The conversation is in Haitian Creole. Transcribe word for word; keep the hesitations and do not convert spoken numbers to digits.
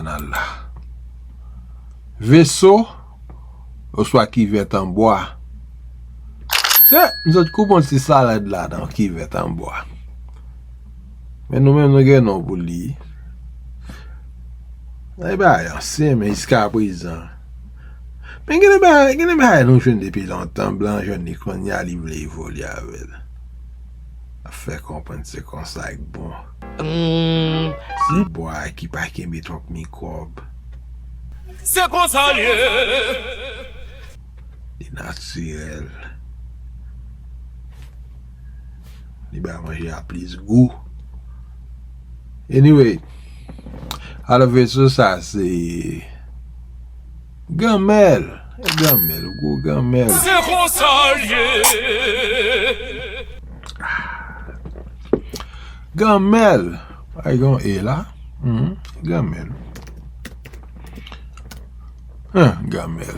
Nan la. Veso, oswa kivèt an bwa. Se, m sot koupe yon ti salad la nan kivèt an bwa. Men nou menm nou gen non pou li. Nan e bagay ansyen, men jiska prezan. Men gen de bagay, gen de bagay nou jwenn depi lontan, blan jwenn li kounye a, li vle evolye avè l. Ap fè konprann se konsa k bon. Se bwa ki pa kenbe twòp mikwòb. Se konsa l ye. Li natirèl. Li bay manje a plis gou. Anyway, alò veso sa se ganmèl. E ganmèl, gwo ganmèl. Se konsa l ye. Ganmèl. Ay, gen yon E la. Mhm. Ganmèl. Hein, ganmèl.